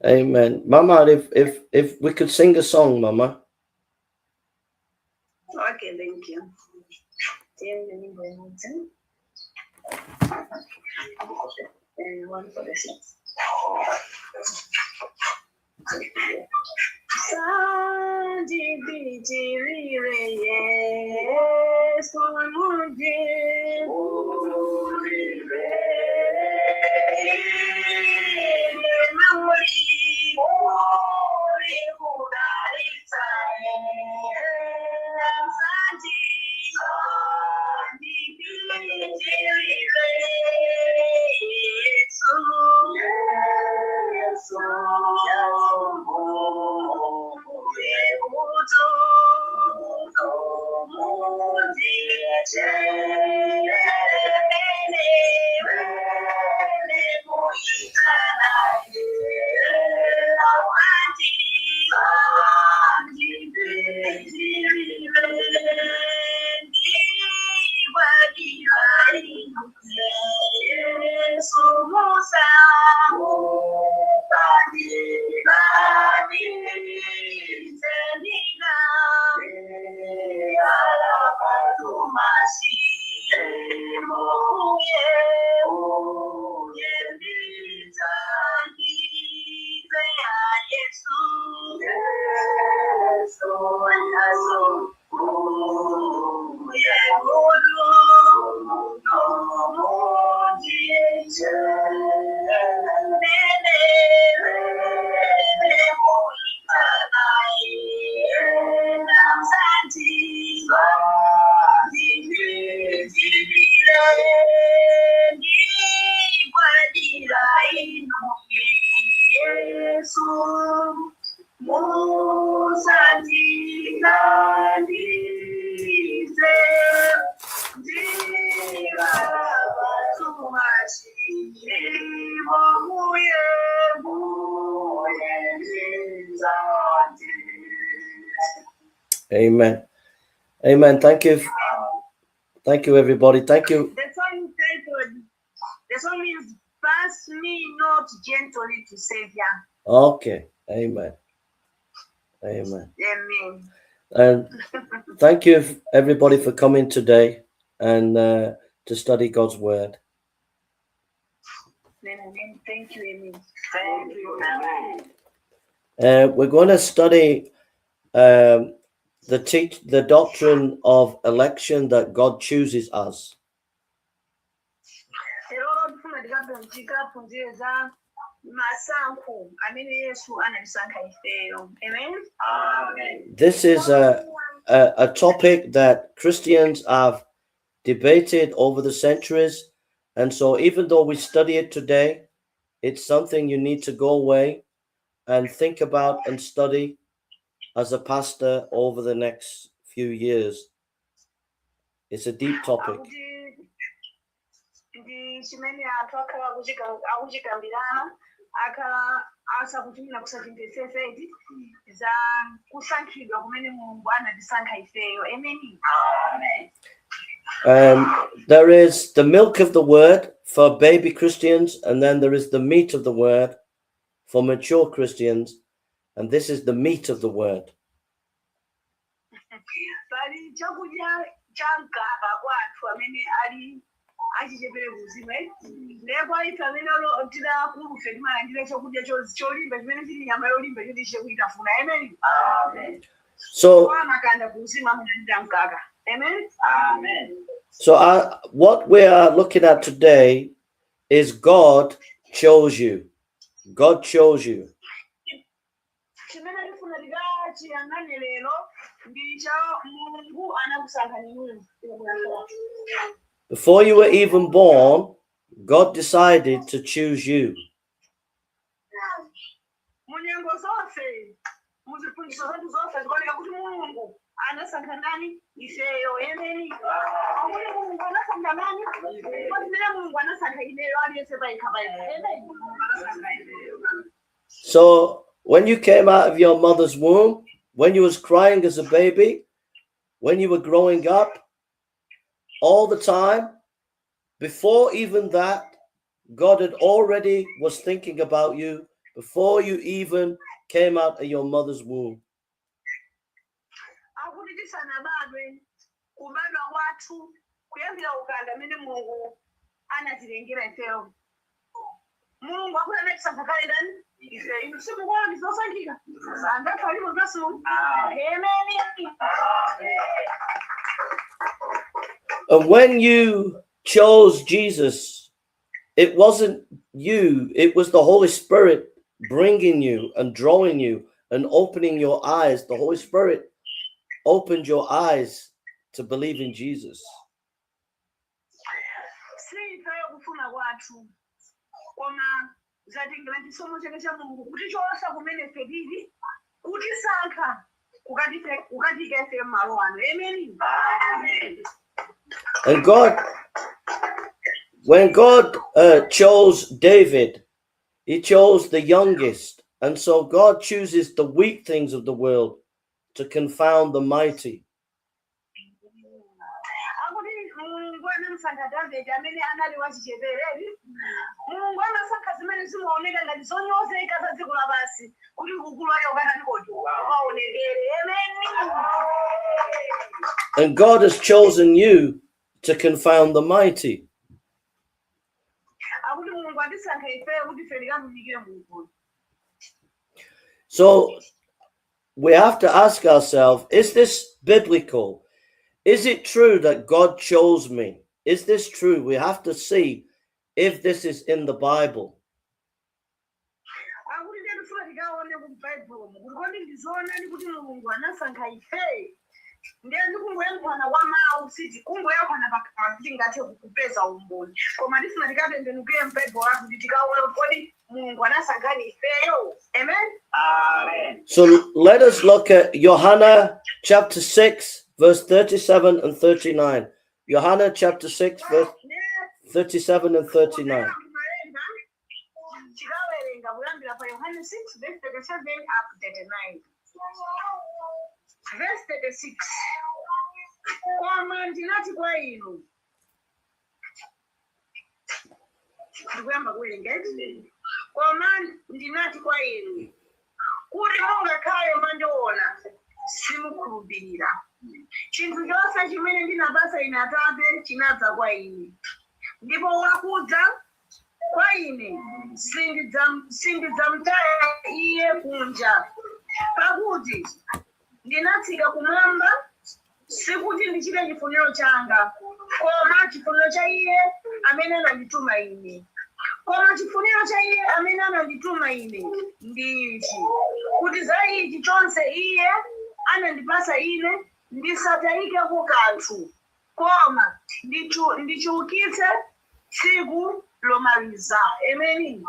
Amen. Mama, if we could sing a song, Mama. Okay, thank you. One for the six. Amen. Amen. Thank you. Thank you, everybody. Thank you. The song is pass me not gently to Savior. Okay. Amen. Amen. Amen. And thank you, everybody, for coming today and to study God's word. Amen. Thank you, Amen. Thank you, Amen. We're going to study the doctrine of election, that God chooses us. This is a topic that Christians have debated over the centuries, and so even though we study it today, it's something you need to go away and think about and study as a pastor over the next few years. It's a deep topic. There is the milk of the word for baby Christians, and then there is the meat of the word for mature Christians, and this is the meat of the word. So what we are looking at today is God chose you. God chose you. Before you were even born, God decided to choose you. anasankha nani? Ifeyo. Amen. Akuti Mulungu anasankha nani? Kuti mene Mulungu anasankha ineyo aliyese paikhapaika. Amen. Anasankha ineyo. So when you came out of your mother's womb, when you was crying as a baby, when you were growing up, all the time, before even that, God had already was thinking about you before you even came out of your mother's womb. Akuti tisanabadwe, kubadwa wathu, kuyambira ukanda mene Mulungu anatilengera ifeyo. Mulungu akuti anatisankha kale ndani? Ife inu simukuona ndizosankhika. Angathu alipo kasu. Amen. And when you chose Jesus, it wasn't you, it was the Holy Spirit bringing you and drawing you and opening your eyes. The Holy Spirit opened your eyes to believe in Jesus. Sifeyo kufuna kwathu. Koma zatingela chisomo chake cha Mulungu kuti chosa kumene fedili kutisankha kukatika ife malo ano. Amen. Amen. And God, when God chose David, he chose the youngest. And so God chooses the weak things of the world to confound the mighty. Akuti Mulungu anamusankha David amene anali wachichepere. Mulungu anasankha zimene zimaoneka ngati zonyozeka za dziko lapansi kuti ukulu wake ukanani kodi ukaonekere. Amen. And God has chosen you to confound the mighty. Akuti Mulungu atisankha ifeyo kuti ife tikamuyikire Mulungu. So we have to ask ourselves, is this biblical? Is it true that God chose me? Is this true? We have to see if this is in the Bible. Akuti ndifuna tikaone ku Bible kuti kodi ndizoona ndi kuti Mulungu anasankha ife. Ndiye ndikungoyankhana kwa mawu siti kungoyankhana pakati tingathe kupeza umboni. Koma ndifuna tikatembenukire m'Bible kuti tikaone kodi Mulungu anasankhani ifeyo. Amen. Amen. So let us look at Johanna chapter 6, verse 37 and 39. Johanna chapter 6, verse 37 and 39. Tikawerenga kuyambira pa Yohana 6 verse 37 up to 39. Verse 36. Koma ndinati kwa inu. Ndikuyamba kuwerenga. Koma ndinati kwa inu. Kuti mungakhale mandiona simukhulupirira. Chinthu chonse chimene ndinapasa ine Atate chinadza kwa ine. Ndipo wakudza kwa ine sindidzamutaya iye kunja. Pakuti ndinatsika kumwamba sikuti ndichite chifuniro changa, koma chifuniro cha iye amene anandituma ine. Koma chifuniro cha iye amene anandituma ine ndi ichi, kuti za ichi chonse iye anandipasa ine ndisatayikeko kanthu, koma ndichiukitse tsiku lomaliza. Amen.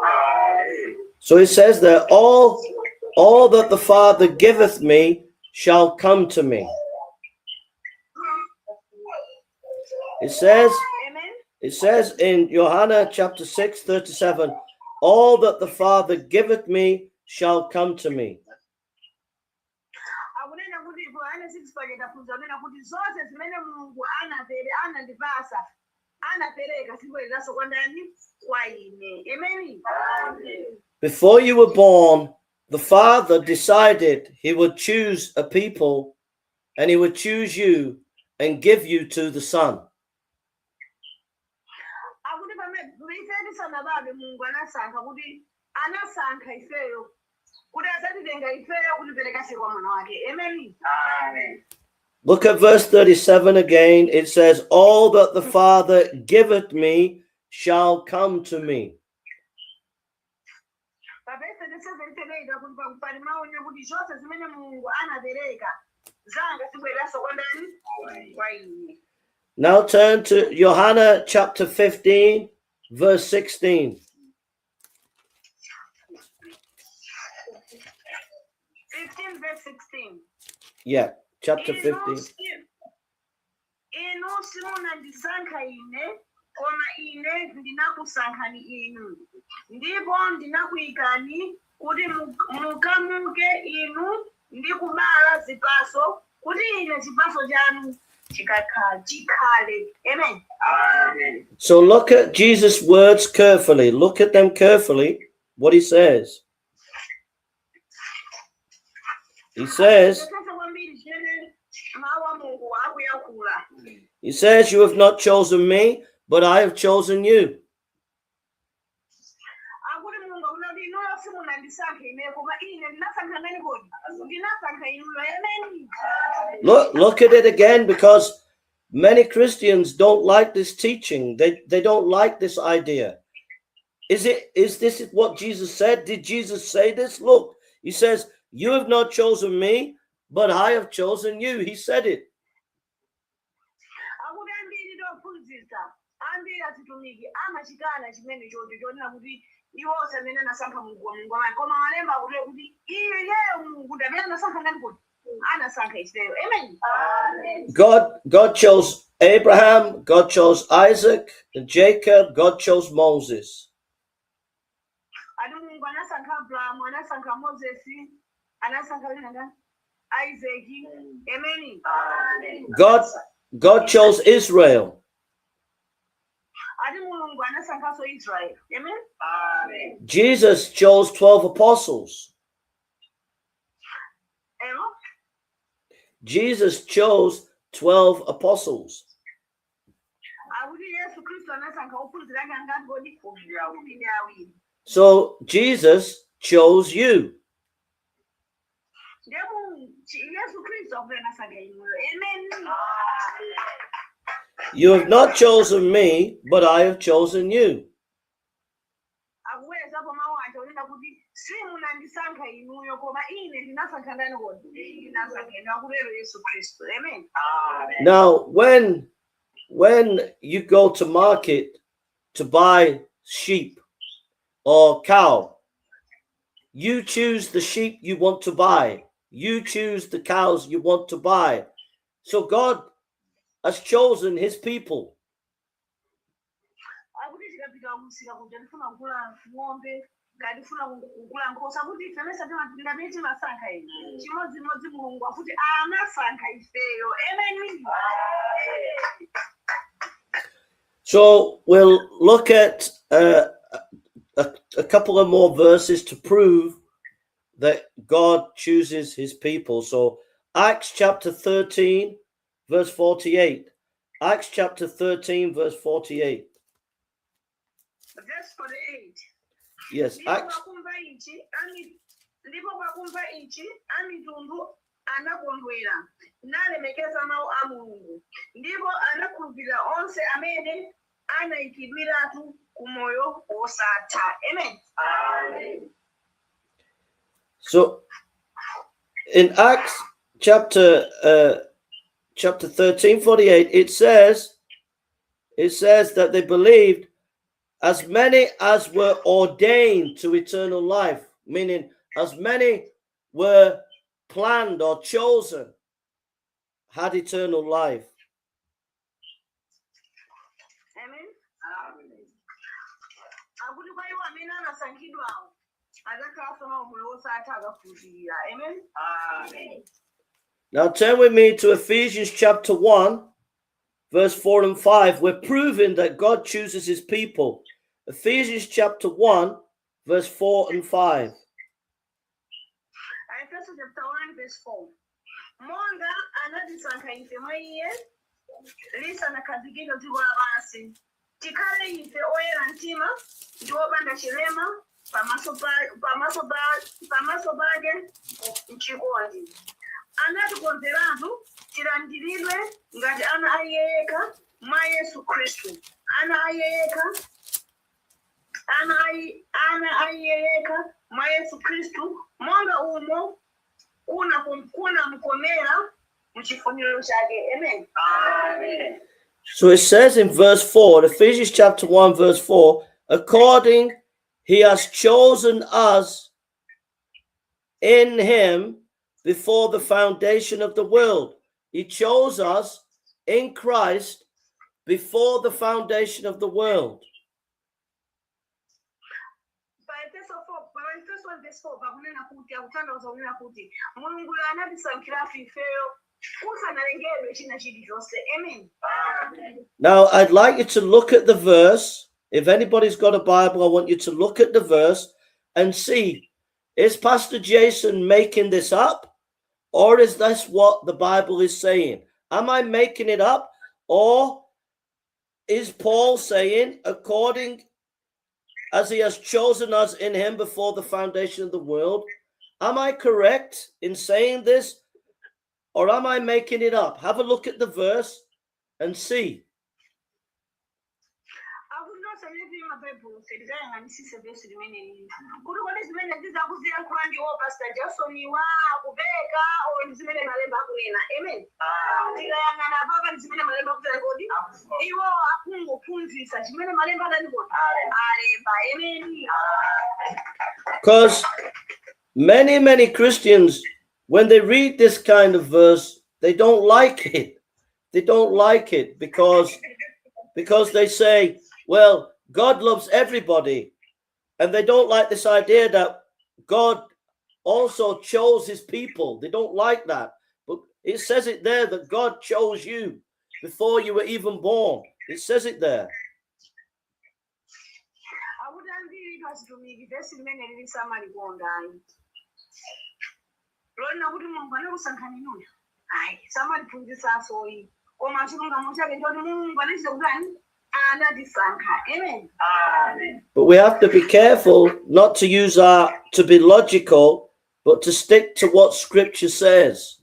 So it says that all that the Father giveth me shall come to me. It says in Johanna chapter 6, 37, all that the Father giveth me shall come to me. Before you were born, the Father decided he would choose a people and he would choose you and give you to the Son. Look at verse 37 again. It says, all that the Father giveth me shall come to me. Now turn to Johanna chapter 15, verse 16. 15 verse 16. Yeah. chapter 15. Inu simunandisankha ine, koma ine ndinakusankhani inu. Ndipo ndinakuyikani kuti mukamuke inu ndi kubala zipatso, kuti ine chipatso chanu chikhale. Amen. Amen. So look at Jesus' words carefully. Look at them carefully, what he says. He says, you have not chosen me, but I have chosen you. Look at it again, because many Christians don't like this teaching. They don't like this idea. Is this what Jesus said? Did Jesus say this? Look, he says, you have not chosen me, but I have chosen you. He said it. God chose Abraham, God chose Isaac and Jacob, God chose Moses. God chose Israel. Jesus chose 12 apostles. Jesus chose 12 apostles. So Jesus chose you. You have not chosen me, but I have chosen you. Now, when you go to market to buy sheep or cow, you choose the sheep you want to buy. You choose the cows you want to buy. So God has chosen his people. So we'll look at a couple of more verses to prove that God chooses his people. So Acts chapter 13, verse 48. Acts chapter 13, verse 48. Verse 48. Yes, Acts. Anabwera nalemekeza mawu a Mulungu ndipo anakhulupirira onse amene anayikidwiratu ku moyo wosatha. Amen. Amen. So in Acts chapter 13, 48, it says that they believed as many as were ordained to eternal life, meaning as many were planned or chosen had eternal life. Amen. Amen. Amen. Now turn with me to Ephesians chapter 1, verse 4 and 5. We're proving that God chooses his people. Ephesians chapter 1, verse 4 and 5. Ephesians chapter 1, verse 4. Monga anatisankha ife mwa iye lisanakazikike dziko lapansi, tikhale ife oyera mtima ndi opanda chilema pamaso pake chikondi. Anatikonzeratu tilandiridwe ngati ana ayeyeka mwa Yesu Khristu. Ana ayeyeka mwa Yesu Khristu, monga umo kuna mkomera mchifuniro chake. Amen. Amen. So it says in verse 4, Ephesians chapter 1, verse 4, according he has chosen us in him before the foundation of the world. He chose us in Christ before the foundation of the world. Now, I'd like you to look at the verse. If anybody's got a Bible, I want you to look at the verse and see, is Pastor Jason making this up? Or is this what the Bible is saying? Am I making it up? Or is Paul saying, according as he has chosen us in him before the foundation of the world, am I correct in saying this? Or am I making it up? Have a look at the verse and see. Because many Christians, when they read this kind of verse, they don't like it. They don't like it because they say, well, God loves everybody. And they don't like this idea that God also chose his people. They don't like that. But it says it there that God chose you before you were even born. It says it there. But we have to be careful not to use to be logical, but to stick to what Scripture says.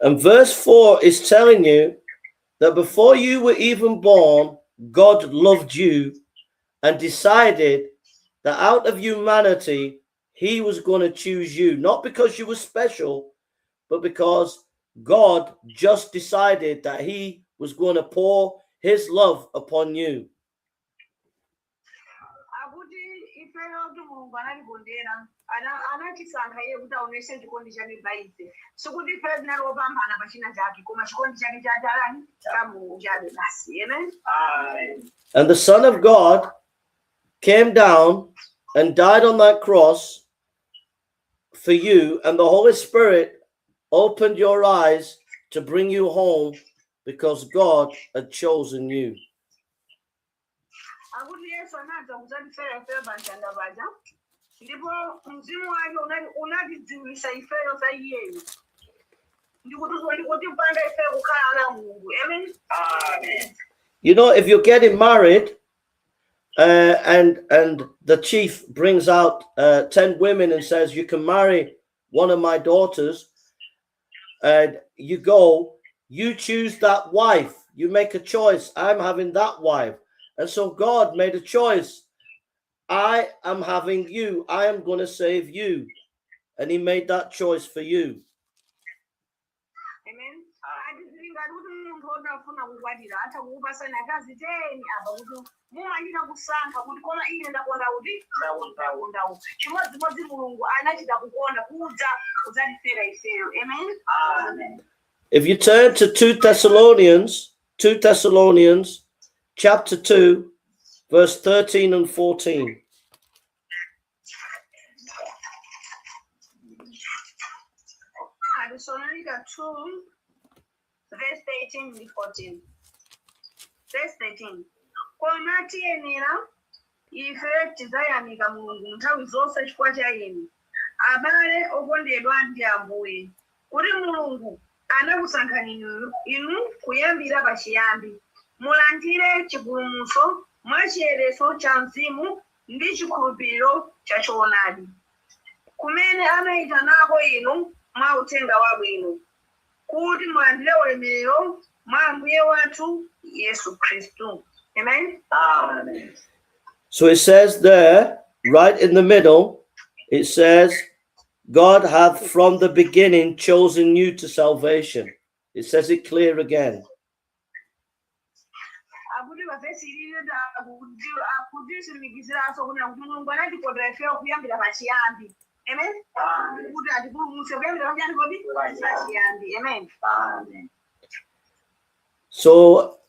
And verse 4 is telling you that before you were even born, God loved you and decided that out of humanity, he was going to choose you, not because you were special, but because God just decided that he was going to pour his love upon you. And the Son of God came down and died on that cross for you, and the Holy Spirit opened your eyes to bring you home because God had chosen you. You know, if you're getting married and the chief brings out 10 women and says, you can marry one of my daughters, and you go, you choose that wife, you make a choice, I'm having that wife. And so God made a choice. I am having you. I am going to save you. And he made that choice for you. Amen. If you turn to 2 Thessalonians chapter 2, verse 13 and 14. Thessalonica 2, verse 13 and 14. Verse 13. Koma tiyenera ife tizayamika Mulungu nthawi zonse chifukwa cha inu, abale okondedwa ndi Ambuye, kuti Mulungu anakusankhani inu kuyambira pachiyambi, mulandire chipulumutso mwachiyeretso cha mzimu ndi chikhulupiriro cha choonadi, kumene anayitanako inu mwa Uthenga Wabwino, kuti mulandire ulemerero mwa Ambuye wathu Yesu Khristu. Amen. Amen. So it says there, right in the middle, it says, God hath from the beginning chosen you to salvation. It says it clear again. pavesi ilile kuti silimikiziraso kunena kuti Mulungu anatikonda ifeyo kuyambira pachiyambi. Amen. Kuti atipulumutse kuyambira pachiyambi kodi pachiyambi. Amen. So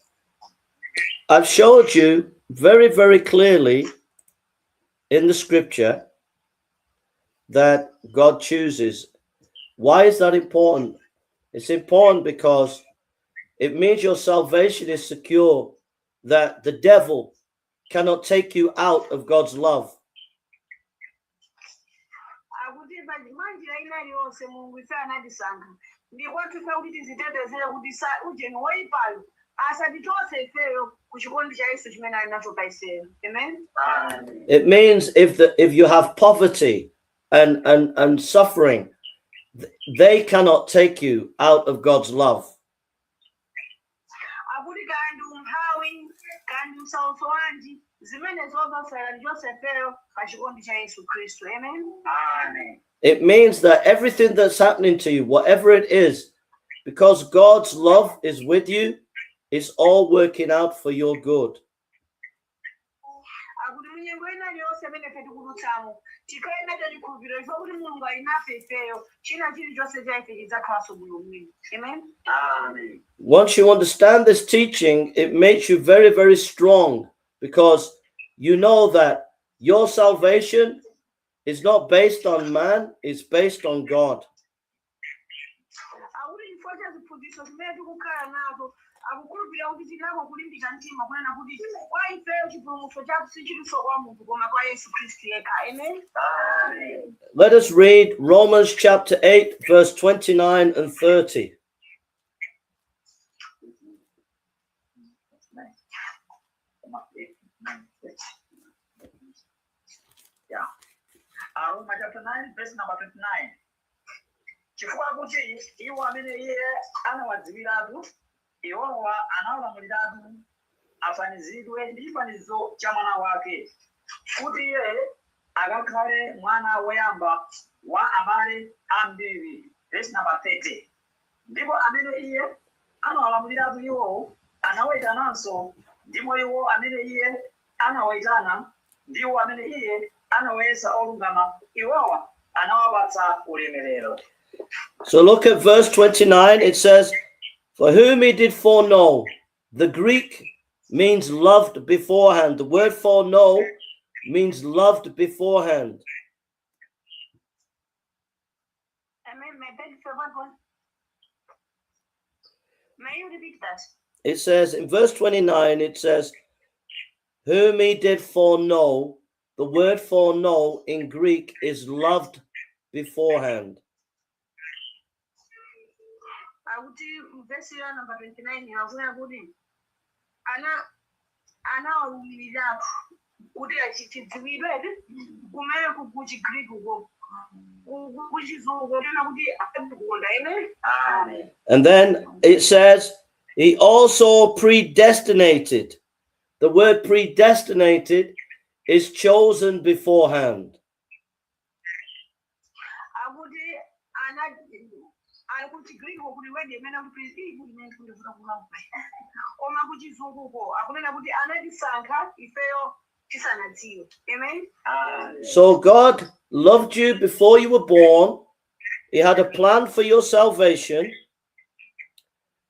I've showed you very, very clearly in the scripture that God chooses. Why is that important? It's important because it means your salvation is secure, that the devil cannot take you out of God's love. It means if you have poverty and suffering, they cannot take you out of God's love. It means that everything that's happening to you, whatever it is, because God's love is with you, it's all working out for your good. Once you understand this teaching, it makes you very, very strong, because you know that your salvation is not based on man, it's based on God. Let us read Romans chapter 8, verse 29 and 30. Romans chapter 9, verse number 29. Chifukwa kuti iwo amene iye anawadziwiratu, iwowa anawalamuliratu afanizidwe ndi chifanizo cha mwana wake, kuti iye akakhale mwana woyamba wa abale ambiri. Verse number 30. Ndipo amene iye anawalamuliratu iwowo anawayitananso, ndipo iwo amene iye anawayitana ndiwo amene iye anawayesa olungama, iwowa anawapatsa ulemerero. So look at verse 29. It says, for whom he did foreknow. The Greek means loved beforehand. The word foreknow means loved beforehand. May you repeat that? It says in verse 29, it says, whom he did foreknow. The word foreknow in Greek is loved beforehand. Verse number 29, and then it says he also predestinated. The word predestinated is chosen beforehand. So God loved you before you were born. He had a plan for your salvation.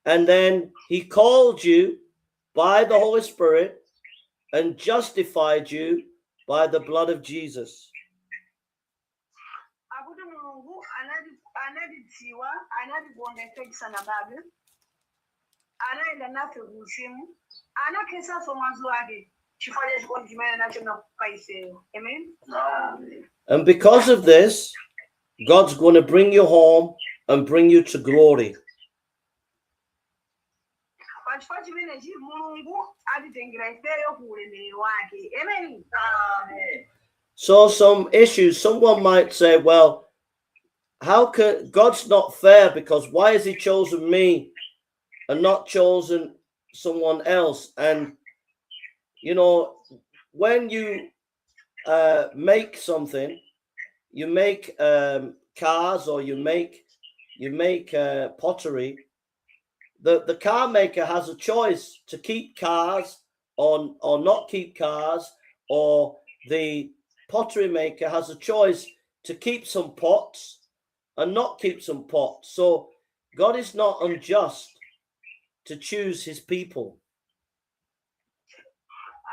And then he called you by the Holy Spirit and justified you by the blood of Jesus. And because of this, God's going to bring you home and bring you to glory. So some issues, someone might say, well, how can God's not fair, because why has he chosen me and not chosen someone else? And you know, when you make something, you make cars, or you make pottery, the car maker has a choice to keep cars or not keep cars, or the pottery maker has a choice to keep some pots and not keep some pots. So God is not unjust to choose his people.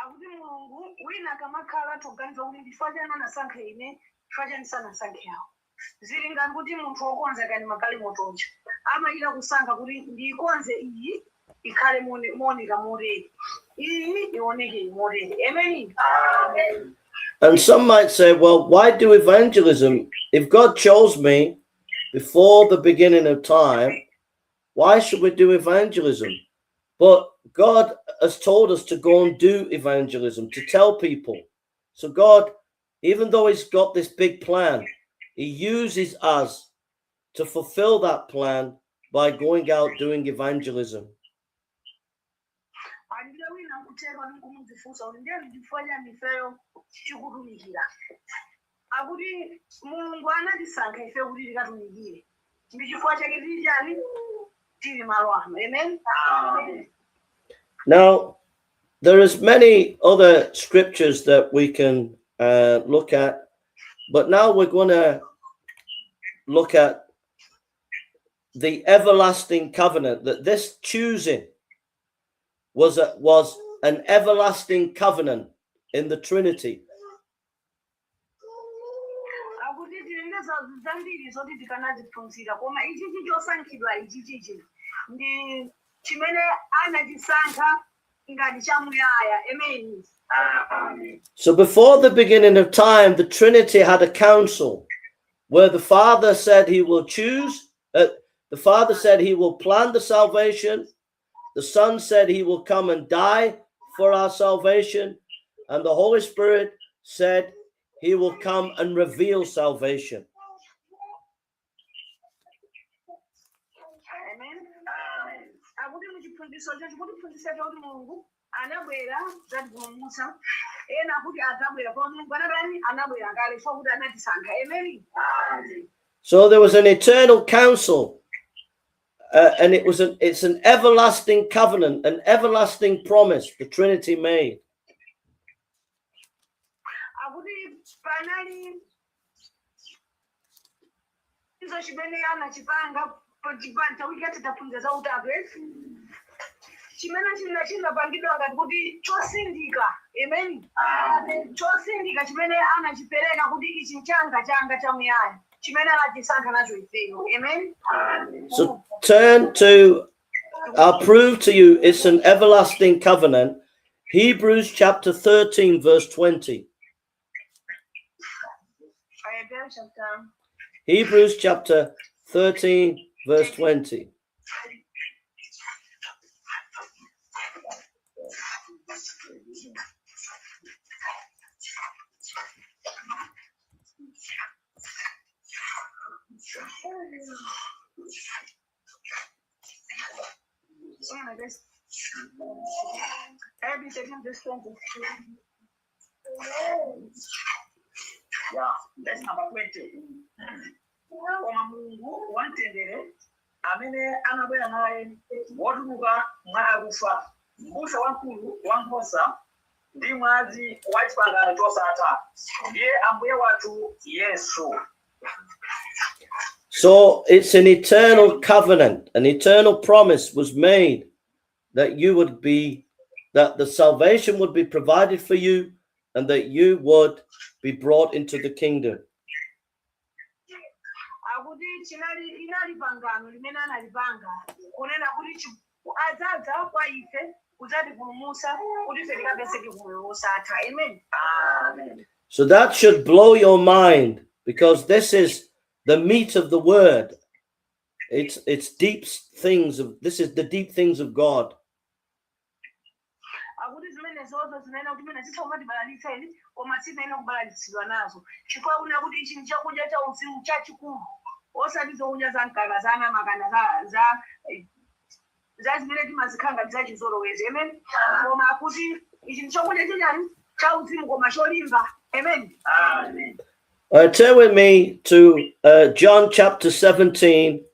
akuti mulungu wina akamakhala toganiza kuti ndifachani anasankha ine ndifachani sanasankhewo zili ngati kuti munthu wokonza kani magalimotoja amayita kusankha kuti ndiyikonze iyi ikhale mooneka motere iyi ioneke motere. Amen. And some might say, well, why do evangelism? If God chose me before the beginning of time, why should we do evangelism? But God has told us to go and do evangelism, to tell people. So God, even though he's got this big plan, he uses us to fulfill that plan by going out doing evangelism. Akuti Mulungu anatisankha ife kuti tikatumikire ndi chifukwa chake tili chani tili malo ano. Amen. Now, there is many other scriptures that we can look at, but now we're going to look at the everlasting covenant, that this choosing was an everlasting covenant in the Trinity. Zambiri zoti tikanaziphunzira koma ichichi chosankhidwa ichichi ndi chimene anachisankha ngati chamuyaya. Amen. So before the beginning of time, the Trinity had a council where the Father said he will choose, the Father said he will plan the salvation, the Son said he will come and die for our salvation, and the Holy Spirit said he will come and reveal salvation. Akuti muchiphunzitso chacho kuti phunzitsa kuti Mulungu anabwera zatipulumutsa ena kuti adzabwera koma Mulungu anadani anabwera kale chifukwa kuti anatisankha. Amen. So there was an eternal council, and it's an everlasting covenant, an everlasting promise the Trinity made. Akuti panali izo chimene anachipanga pachipanta wikati taphunzira utatu chimene chinapangidwa ngati kuti chosindika. Amen. Chosindika chimene anachipereka kuti ichi changa chamuyaya chimene anachisankha nacho ifeyo. Amen. So turn to, I'll prove to you it's an everlasting covenant. Hebrews chapter 13 verse 20. Hebrews chapter 13 verse 20. Yeah, that's number 20. Koma Mulungu wamtendere amene anabwera naye wotuluka mwa akufa, m'busa wamkulu wankhosa ndi mwazi wa pangano losatha, ndiye Ambuye wathu Yesu. So it's an eternal covenant, an eternal promise was made that that the salvation would be provided for you and that you would be brought into the kingdom. Inali pangano limene analipanga kunena kuti adzadza kwa ife kudzatipulumutsa kuti ife tikapezeke kumoyo wosatha. Amen. So that should blow your mind, because this is the meat of the word. It's deep things of, this is the deep things of God. Akuti zimene zozo zinaena kuti mene sithaumati balalitsa ili koma sinaena kubalalitsidwa nazo chifukwa kuna kuti ichi nchakudya cha uzimu chachikulu osati zokudya za mkaka zana makana za zimene timazikhanga zachizolowezi. Amen. Koma kuti ichi nchakudya chachani cha uzimu koma cholimba. Amen. Turn with me to John chapter 17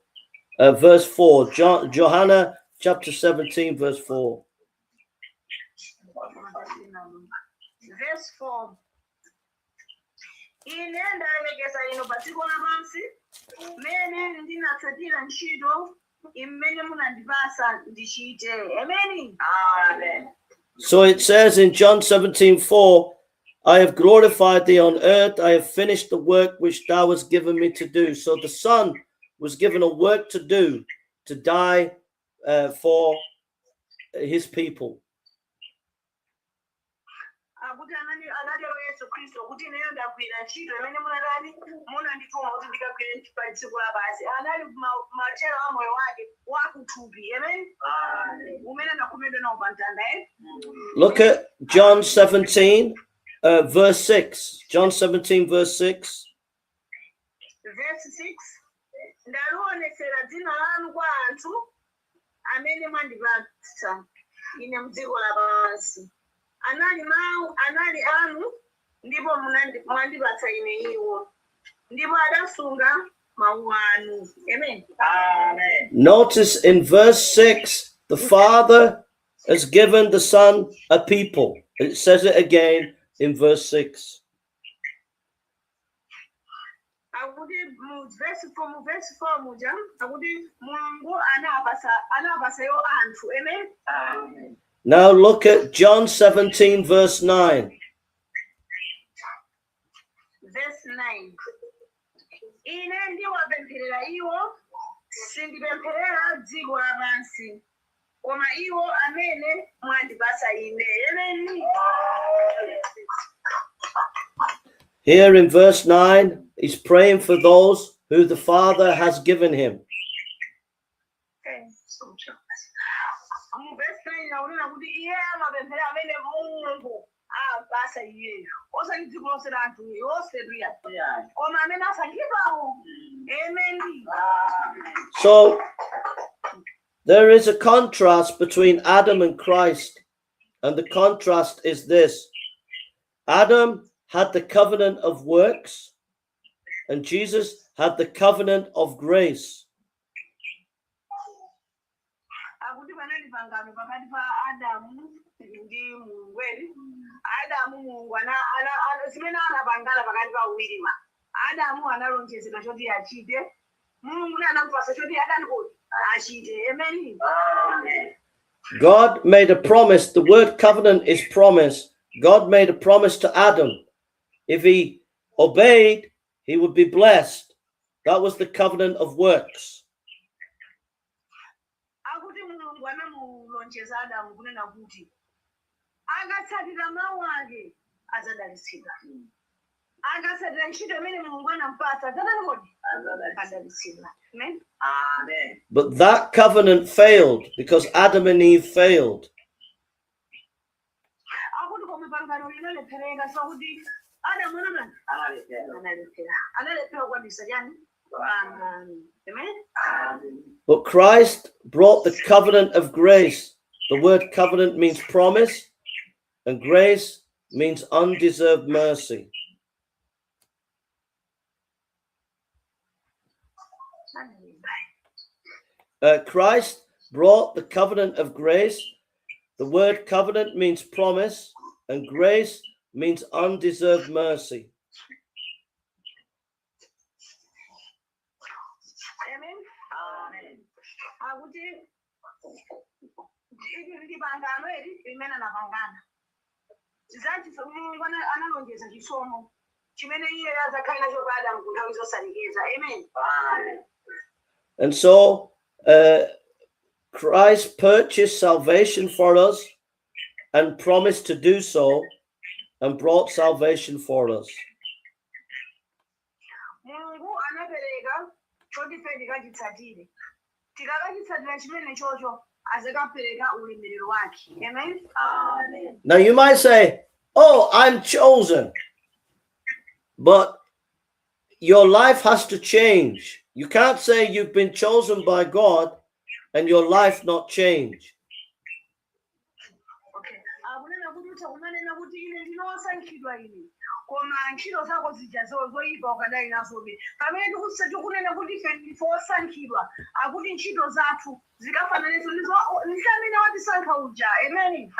verse 4. Johanna chapter 17 verse 4. verse 4. Ine ndalemekeza inu pa dziko lapansi, mmene ndinatsatira ntchito imene munandipasa ndichite. Amen. Amen. So it says in John 17:4, I have glorified thee on earth. I have finished the work which thou hast given me to do. So the Son was given a work to do, to die for his people. Akuti anatero Yesu Khristu kuti ineyo ndagwira ntchito imene munandituma kuti ndikagwire pa dziko lapansi. Anali matero a moyo wake wakuthupi. Amen. Umene anakhomedwa nawo pa mtanda. Look at John 17, verse 6. John 17, verse 6. Verse 6. Ndalionetsera dzina lanu kwa anthu amene mwandipatsa ine mdziko lapansi. Anali mawu, anali anu, ndipo mwandipatsa ine iwo. Ndipo adasunga mawu anu. Amen. Amen. Notice in verse 6, the Father has given the Son a people. It says it again in verse 6. Akuti verse 4 muja, akuti Mulungu anapasa yo anthu. Amen. Amen. Now look at John 17, verse 9. Verse 9. Ine ndiwapempherera iwo, sindipempherera dziko lapansi, koma iwo amene mwandipasa ine. Amen. Here in verse 9, he's praying for those who the Father has given him. Verse 9 nakunena kuti iye amapemphera amene Mulungu apasa iyeyo. Osati dziko lonse la anthu yonse riya. Koma amene asankhidwawo. Amen. So there is a contrast between Adam and Christ. And the contrast is this. Adam had the covenant of works, and Jesus had the covenant of grace. Akuti panali pangano pakati pa Adamu ndi Mulungu. Adamu Mulungu zimene anapangana pakati pa awiriwa. Adamu analonjezedwa choti achite. Mulungu anamupasa choti achite. Amen. Amen. God made a promise. The word covenant is promise. God made a promise to Adam. If he obeyed, he would be blessed. That was the covenant of works. Akuti Mulungu anamulonjeza Adamu kunena kuti akatsatira mawu ake adzadalitsidwa. Akatsatira ntchito imene Mulungu anampatsa adzadalitsidwa. Amen. Amen. But that covenant failed because Adam and Eve failed. Akuti koma pangano linalephereka so kuti Adamu analephera kwadisa yani. Amen. But Christ brought the covenant of grace. The word covenant means promise, and grace means undeserved mercy. Christ brought the covenant of grace. The word covenant means promise, and grace means undeserved mercy. Amen. Amen. Akuti ndi pangano limene anapangana. Zati Mulungu analonjeza chisomo chimene iye adzakhala nacho pa Adamu kunthawi zosalekeza. Amen. Amen. And so Christ purchased salvation for us and promised to do so and brought salvation for us. Mulungu anapereka choti tikachitsatire. Tikakachitsatira chimene chocho azakapereka ulemerero wake. Amen. Amen. Now you might say, oh, I'm chosen. But your life has to change. You can't say you've been chosen by God and your life not change. Okay. Akunena kuti utha kumanena kuti ine ndinosankhidwa ine koma ntchito zako zija zoyipa ukadali nazobe pamene tikunena kuti ife ndife osankhidwa akuti ntchito zathu zikafananizo ndi amene watisankha uja. Amen.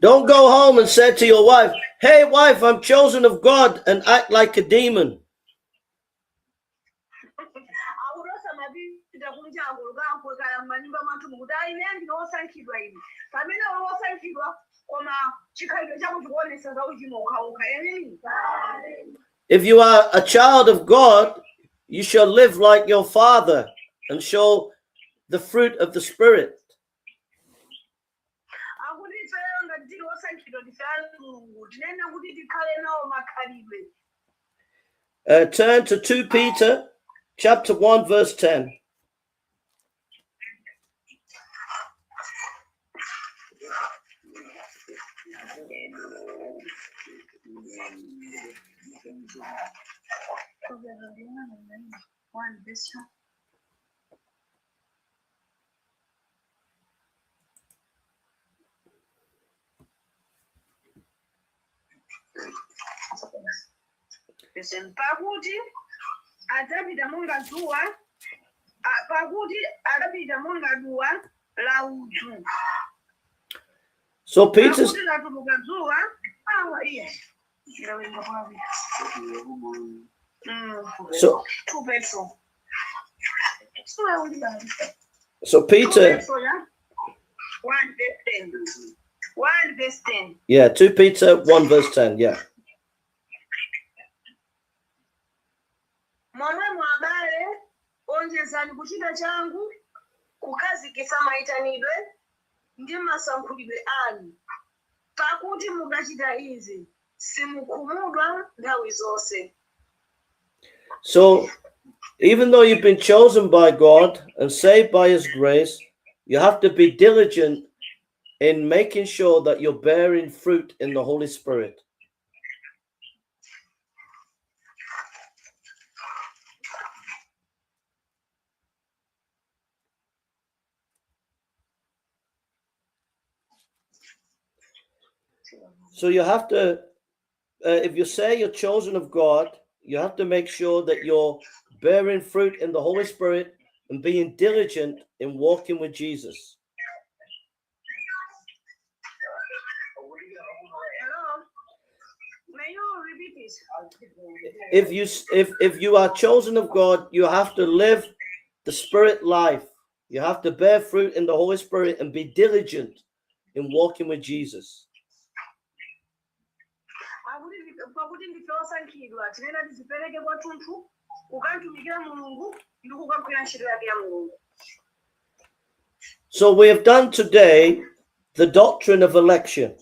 Don't go home and say to your wife, "Hey wife, I'm chosen of God," and act like a demon. If you are a child of God, you shall live like your Father and show the fruit of the Spirit. Turn to 2 Peter chapter 1 verse 10. Pakuti adzapita monga dzuwa la udzu. So Peter So Peter 1 verse 10. Yeah, 2 Peter 1 verse 10, yeah. Momwe mwabale onjezani kuchita changu kukazikisa maitanidwe ndi masankhulidwe anu pakuti mukachita izi simukhumudwa nthawi zonse. So even though you've been chosen by God and saved by his grace, you have to be diligent in making sure that you're bearing fruit in the Holy Spirit. So you have to, if you say you're chosen of God, you have to make sure that you're bearing fruit in the Holy Spirit and being diligent in walking with Jesus. May you repeat it? If you are chosen of God, you have to live the Spirit life. You have to bear fruit in the Holy Spirit and be diligent in walking with Jesus. So we have done today the doctrine of election.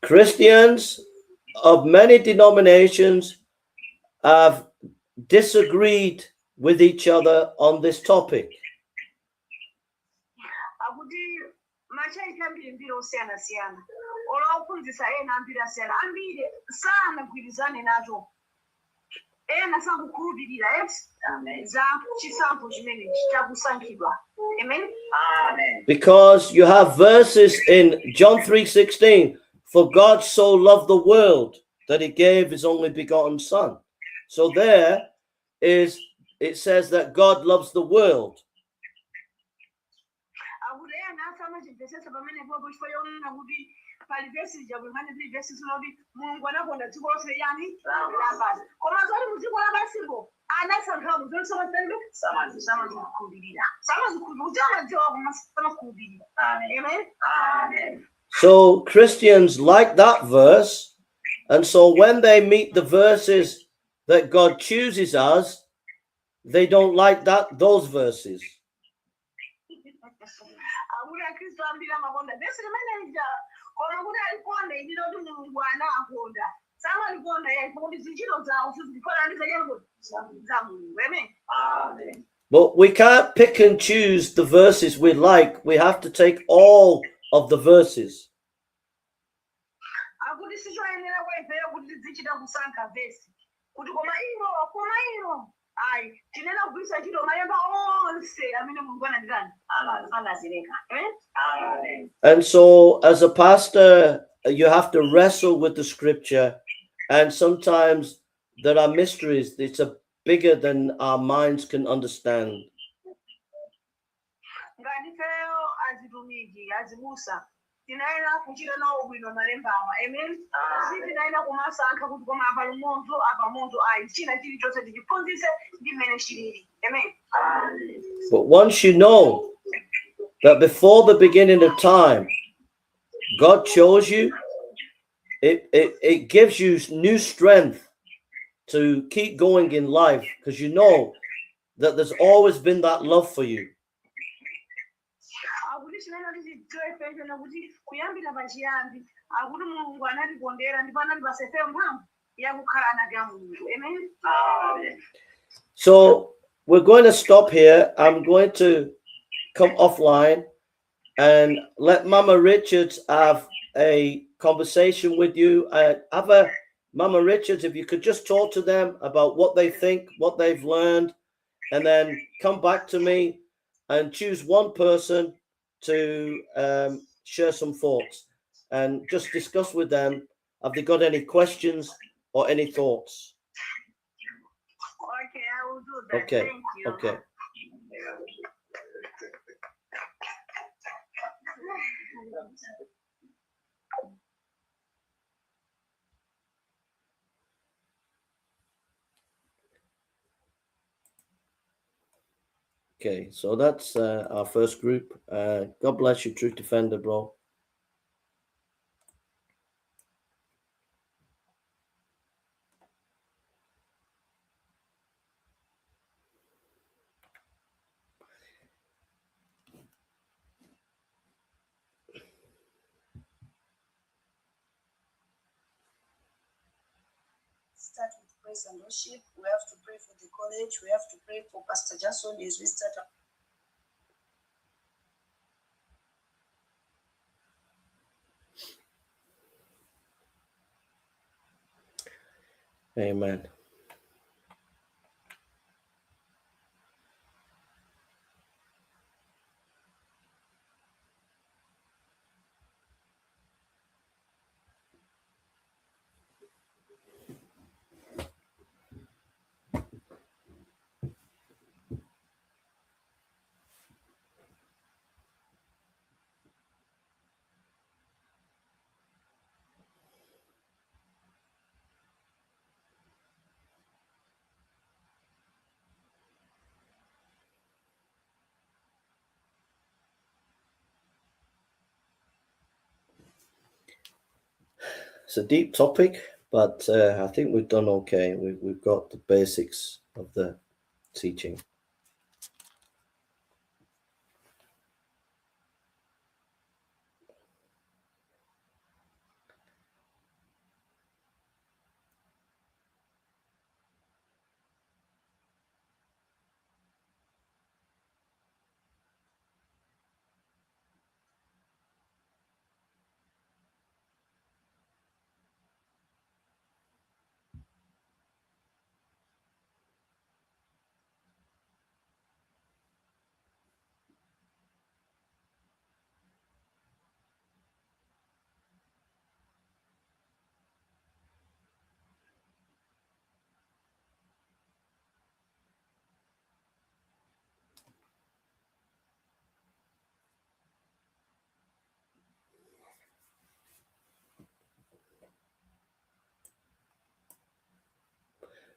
Christians of many denominations have disagreed with each other on this topic. Because you have verses in John 3:16, for God so loved the world that he gave his only begotten son. So there is, it says that God loves the world. So Christians like that verse, and so when they meet the verses that God chooses us, they don't like those verses. But we can't pick and choose the verses we like. We have to take all of the verses. akuti sichoyenera kuimvera kuti tizichita kusankha vesi kuti koma ino ayi tinena kugwiritsa ntchito malemba onse amene mulungu anatitani anazileka. Amen. And so as a pastor, you have to wrestle with the scripture, and sometimes there are mysteries. It's bigger than our minds can understand. ngati feyo azitumiki azibusa tinayenera kuchita nawo bwino malembawa. Amen. Sitinayenera kumasankha kuti koma apa lumoto apa moto ayi china chilichonse tichiphunzitse ndi mmene chilili. Amen. But once you know that before the beginning of time, God chose you, it gives you new strength to keep going in life, because you know that there's always been that love for you. akuti chimene tichidziwe pechona kuti kuyambira pachiyambi akuti mulungu anatikondera ndipo anatipatsa mphamvu yakukhala ana a mulungu. Amen. So we're going to stop here. I'm going to come offline and let Mama Richards have a conversation with you. Mama Richards, if you could just talk to them about what they think, what they've learned, and then come back to me and choose one person to share some thoughts and just discuss with them. Have they got any questions or any thoughts? Okay, I will do that. Okay. Thank you. Okay. Okay, so that's our first group. God bless you, Truth Defender, bro. Start with praise and worship. We have to pray for the college. We have to pray for Pastor Jason as we start. Amen. It's a deep topic, but I think we've done okay. We've got the basics of the teaching.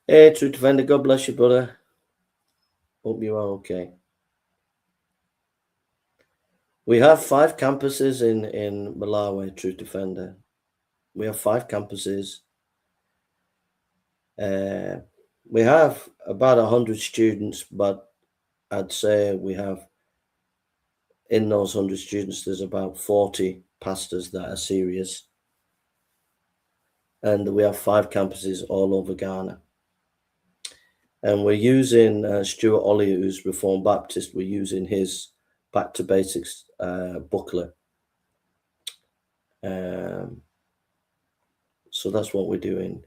Hey, Truth Defender, God bless you, brother. Hope you are okay. We have 5 campuses in Malawi, Truth Defender. We have 5 campuses. We have about 100 students, but I'd say we have, in those 100 students, there's about 40 pastors that are serious. And we have 5 campuses all over Ghana. And we're using Stuart Ollie, who's Reformed Baptist. We're using his Back to Basics booklet. So that's what we're doing.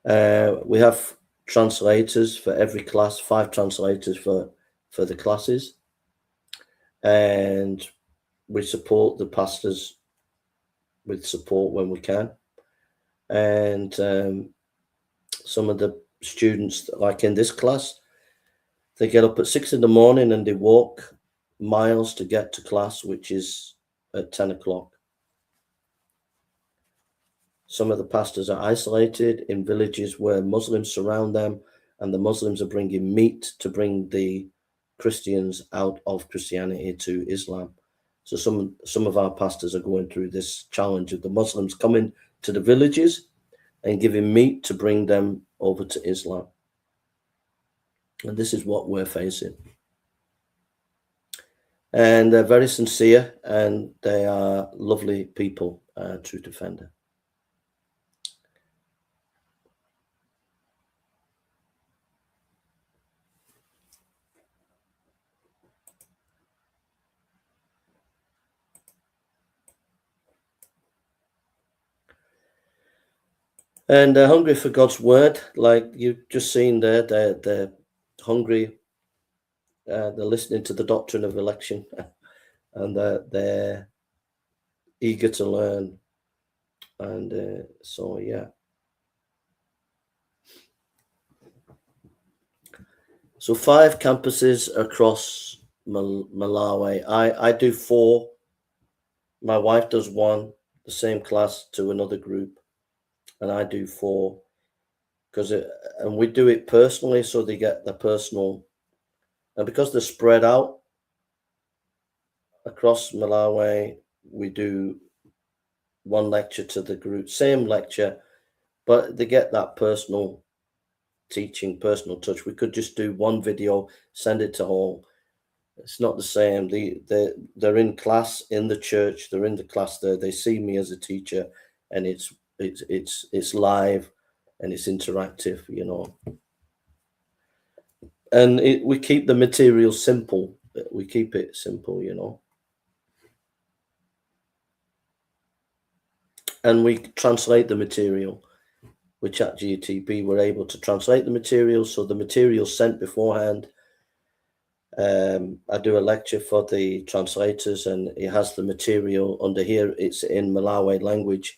We have translators for every class, 5 translators for the classes. And we support the pastors with support when we can. And some of the students, like in this class, they get up at 6 in the morning and they walk miles to get to class, which is at 10 o'clock. Some of the pastors are isolated in villages where Muslims surround them, and the Muslims are bringing meat to bring the Christians out of Christianity to Islam. So some of our pastors are going through this challenge of the Muslims coming to the villages and giving meat to bring them over to Islam. And this is what we're facing. And they're very sincere, and they are lovely people, True Defender. And they're hungry for God's word, like you've just seen there. They're hungry. They're listening to the doctrine of election, and they're eager to learn. And so, yeah. So 5 campuses across Malawi. I do 4. My wife does 1, the same class to another group. And I do 4, and we do it personally, so they get the personal, and because they're spread out across Malawi, we do 1 lecture to the group, same lecture, but they get that personal teaching, personal touch. We could just do 1 video, send it to all. It's not the same. They're in class in the church. They're in the class there. They see me as a teacher, and it's live and it's interactive, you know. And we keep the material simple. We keep it simple, you know. And we translate the material with ChatGPT. We're able to translate the material, so the material sent beforehand. I do a lecture for the translators, and it has the material under here. It's in Malawi language.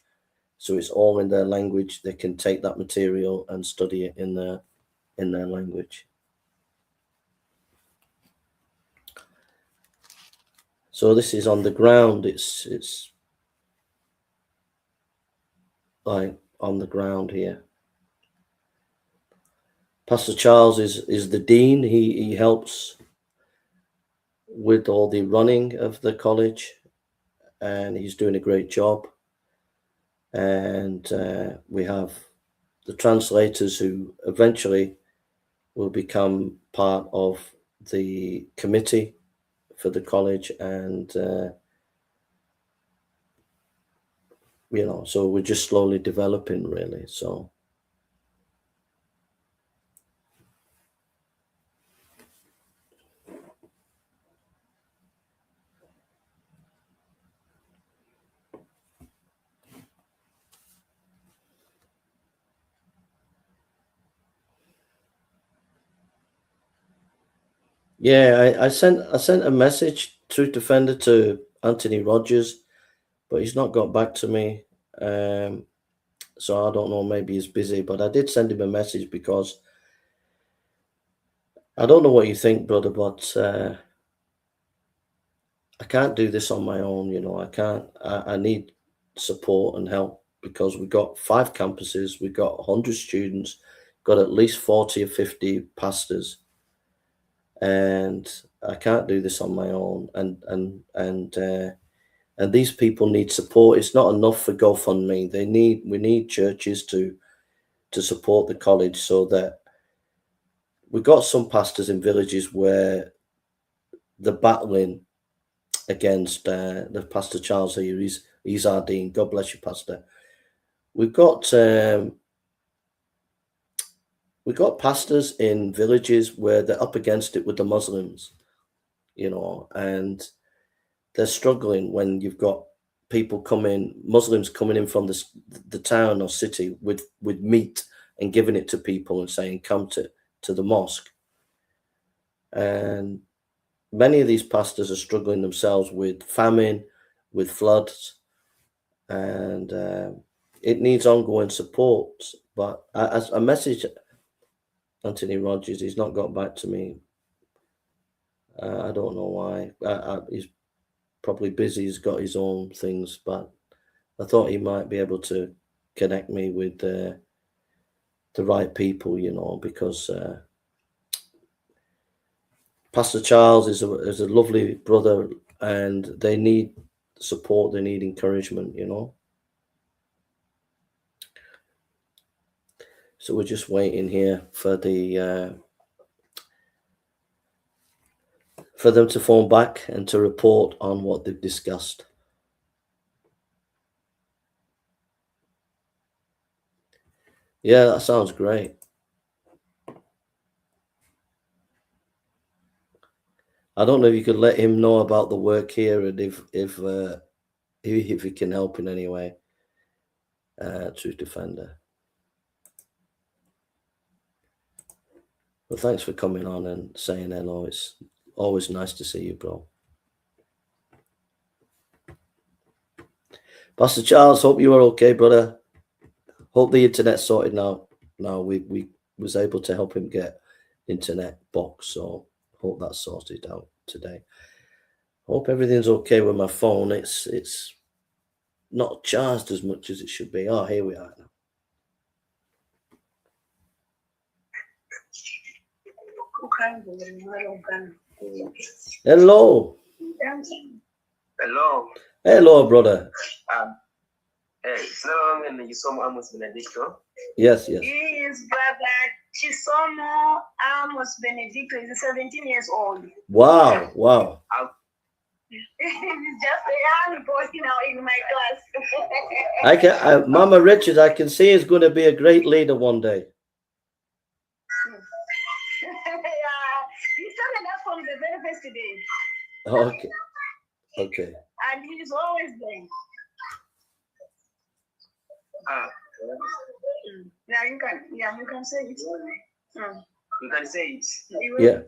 So it's all in their language. They can take that material and study it in their language. So this is on the ground. It's like on the ground here. Pastor Charles is the dean. He helps with all the running of the college, and he's doing a great job. And we have the translators who eventually will become part of the committee for the college, and you know, so we're just slowly developing, really. So yeah, I sent a message through Defender to Anthony Rogers, but he's not got back to me. So I don't know, maybe he's busy, but I did send him a message because I don't know what you think, brother, but I can't do this on my own, you know. I need support and help, because we've got 5 campuses, we've got 100 students, got at least 40 or 50 pastors, and I can't do this on my own. And these people need support. It's not enough for GoFundMe. We need churches to support the college, so that we've got some pastors in villages where they're battling against the Pastor Charles here. He's our dean. God bless you, Pastor. We've got we got pastors in villages where they're up against it with the Muslims, you know, and they're struggling when you've got people Muslims coming in from the town or city with meat and giving it to people and saying, come to the mosque. And many of these pastors are struggling themselves with famine, with floods, and it needs ongoing support. But as a message, Anthony Rogers, he's not got back to me. I don't know why. He's probably busy. He's got his own things, but I thought he might be able to connect me with the right people, you know, because Pastor Charles is a lovely brother, and they need support. They need encouragement, you know. So we're just waiting here for for them to phone back and to report on what they've discussed. Yeah, that sounds great. I don't know if you could let him know about the work here and if he can help in any way. Truth Defender. Well, thanks for coming on and saying hello. It's always nice to see you, bro. Pastor Charles, hope you are okay, brother. Hope the internet's sorted now. Now we was able to help him get internet box, so hope that's sorted out today. Hope everything's okay with my phone. It's not charged as much as it should be. Oh, here we are now. Hello. Hello. Hello, brother. Hey, Sloan and Chisomo Amos Benedicto. Yes, yes. He is brother Chisomo Amos Benedicto. He's 17 years old. Wow, wow. He's just a young boy now in my class. I can, Mama Richard, I can see he's going to be a great leader one day. Yeah, he started up from the very first day. Okay, okay. And he's always there. Yeah, you can say it. You can say it. Yeah.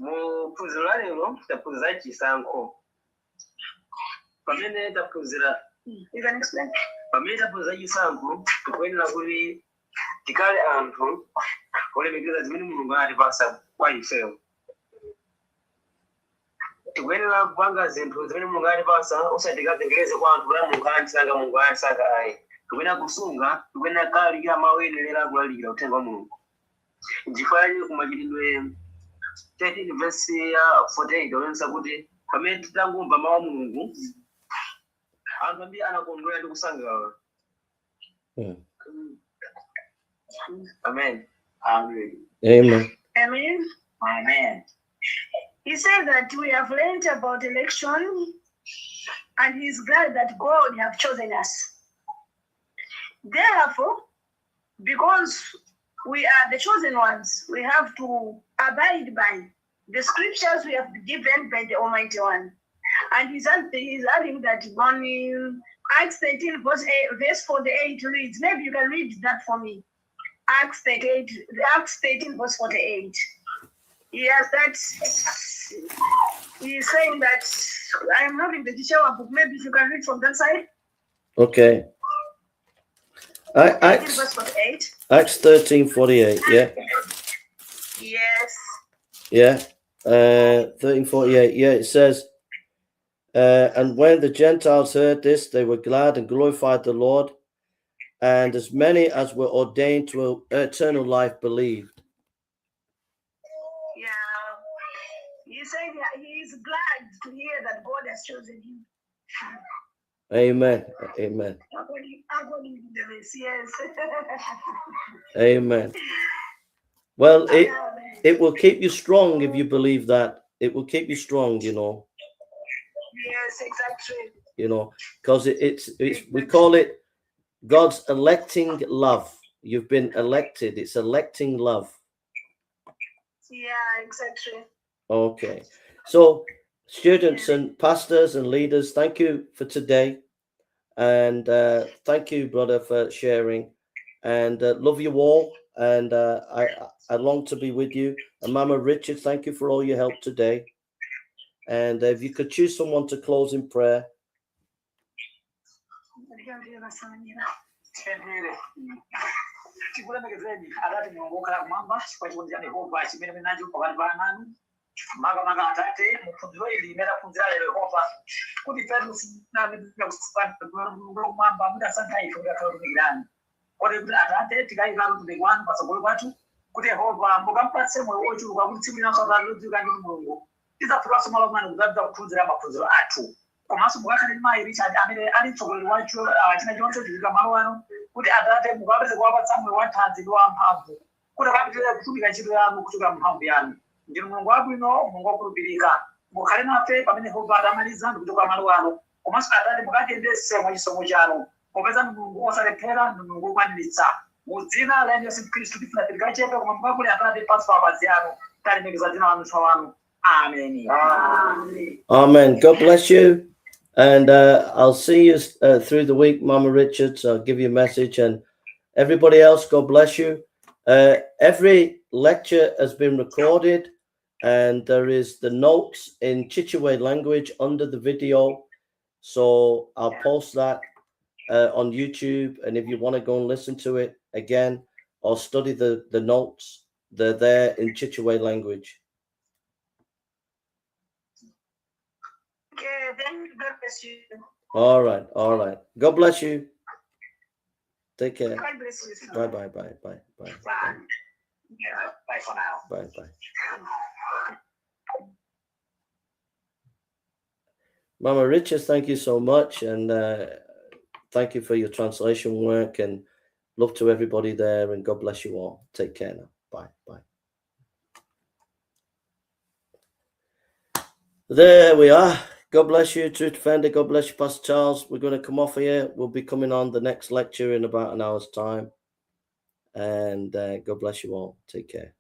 Muphunzira lero taphunzira chisankho. Pamene taphunzira. You can explain. Pamene taphunzira chisankho, tikuyenera kuti tikale anthu olemekeza zimene Mulungu anatipasa kwa ifeyo. Tikuyenera kupanga zinthu zimene Mulungu anatipasa usatikazengereze kwa anthu kuti Mulungu anasankha Mulungu anasankha ayi. Tikuyenera kusunga, tikuyenera kulalikira mawu oyenera kulalikira uthenga wa Mulungu. Ndifaye kumachitidwe 13 verse ya 48 onensa kuti pamene titangomva mawu a Mulungu anthu ambiri anakondwera ndi kusangalala. Amen. Amen. Amen. Amen. Amen. He said that we have learned about election, and he's glad that God have chosen us. Therefore, because we are the chosen ones, we have to abide by the scriptures we have been given by the Almighty One. And he's adding that on Acts 13 verse 48 reads, maybe you can read that for me. Acts 13 verse 48. Yes, that's, he's saying that, I'm having the teacher book, maybe if you can read from that side. Okay. Acts 13:48, yeah. Yes. Yeah. 13:48, yeah, it says, and when the Gentiles heard this, they were glad and glorified the Lord, and as many as were ordained to eternal life believed. Yeah. He said he is glad to hear that God has chosen him. Amen. Amen. According to the verse, yes. Amen. Well, it will keep you strong if you believe that. It will keep you strong, you know. Yes, exactly. You know, because it's we call it God's electing love. you've been elected. It's electing love. Yeah, exactly. Okay. So students and pastors and leaders, thank you for today. And thank you, brother, for sharing. And love you all. And I long to be with you. And Mama Richard, thank you for all your help today. And if you could choose someone to close in prayer. tikulemekezeni Atate Mulungu wokhala kumwamba chifukwa chikondi cha Yehova chimene munacho pakati pa nanu makamaka Atate muphunziro ili limene aphunzira lero Yehova kuti petu kumwamba mudasankha ife kuti akhalatumikirani kodi kuti Atate tikayikalo mtumiki wanu patsogolo pathu kuti Yehova mukampatse moyo ochuluka kuti tsiku linanso Atate lodziwika ndi Mulungu tidzaphukanso malo manu kudzapita kuphunzira maphunziro athu komanso mukakhale ndi mayi Richard amene ali mtsogoleri wacho china chonse chitika malo ano kuti Atate mukapeze kuwapatsa moyo wathanzi ndi wamphamvu kuti akapitire kutumika ntchito yanu kuchokera mphamvu yanu ndinu Mulungu wabwino Mulungu wokhulupirika mukhale nafe pamene Yehova atamaliza ndi kuchoka malo ano komanso Atate mukatiyendetse mwa chisomo chanu popeza Mulungu osalephera ndi Mulungu wokwaniritsa mu dzina la Yesu Khristu tifuna tikachepe koma mukakule Atate pansi pa mapazi anu talemekeza dzina lanu wanu. Amen. Amen. God bless you. And I'll see you through the week, Mama Richards. I'll give you a message. And everybody else, God bless you. Every lecture has been recorded. And there is the notes in Chichewa language under the video. So I'll post that on YouTube. And if you want to go and listen to it again or study the notes, they're there in Chichewa language. Okay, thank you. God bless you. All right. All right. God bless you. Take care. God bless you. Bye, bye, bye, bye, bye. Bye. Yeah, bye for now. Bye, bye. Mama Richards, thank you so much. And thank you for your translation work. And love to everybody there. And God bless you all. Take care now. Bye, bye. There we are. God bless you, True Defender. God bless you, Pastor Charles. We're going to come off here. We'll be coming on the next lecture in about an hour's time. And God bless you all. Take care.